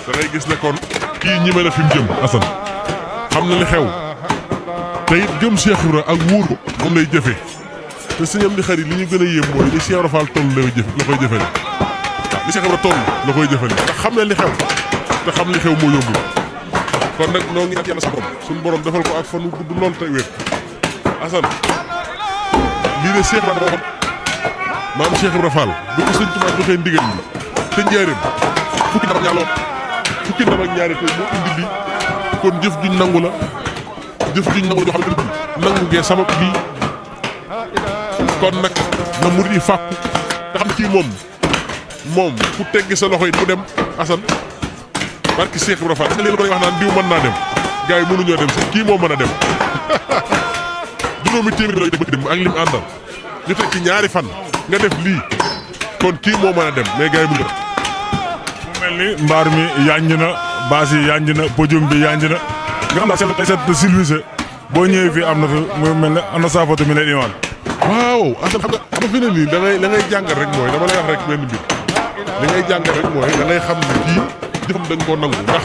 da ngay gis ne kon kii ñime na fi mu jëm Assane xam na li xew te it gëm Cheikh Ibra ak wóor ko moom lay jëfee te sëñam di xarit li ñu gën a yéem mooy li Cheikh Ibra Fall toll la koy jëfee waaw li Cheikh Ibra toll la koy jëfee ndax xam na li xew te xam li xew moo yóbbul kon nag noo ngi at yàlla sa borom suñu borom defal ko ak fan wu gudd lool te wér Assane lii de Cheikh Ibra dafa waxoon maam Cheikh Ibra Fall bu ko sëñ Tuubaa joxee ndigal bi te njaareem fukki ndam ak ñaar fukki ndam ak ñaari tey moo indi lii kon jëf juñ nangu la jëf juñ nangu la joo xam ne nangu ngee sabab lii kon nag na murid yi fàkku te xam kii moom ku teggi sa loxo yi mu dem Assane barki Cheikh Ibra Fall est-ce que léegi la koy wax naan diw mën naa dem gars yi mënuñoo dem sax kii moo mën a dem juróomi téeméer lay dem ak lim àndal ñu teg ci ñaari fan nga def lii kon kii moo mën a dem mais gars yi mënuñu mu mel ni mbaar mi yanj na baas yi yanj na podium bi yanj na nga xam ne set silvissé boo ñëwee fii am na fi mu mel ne am na saa photo mi leen imaal. waaw Assane xam nga fi ne nii da ngay jàngal rek mooy dama lay wax rek benn mbir li ngay jàngal rek mooy da ngay xam ne kii jëfam dañ koo nangu ndax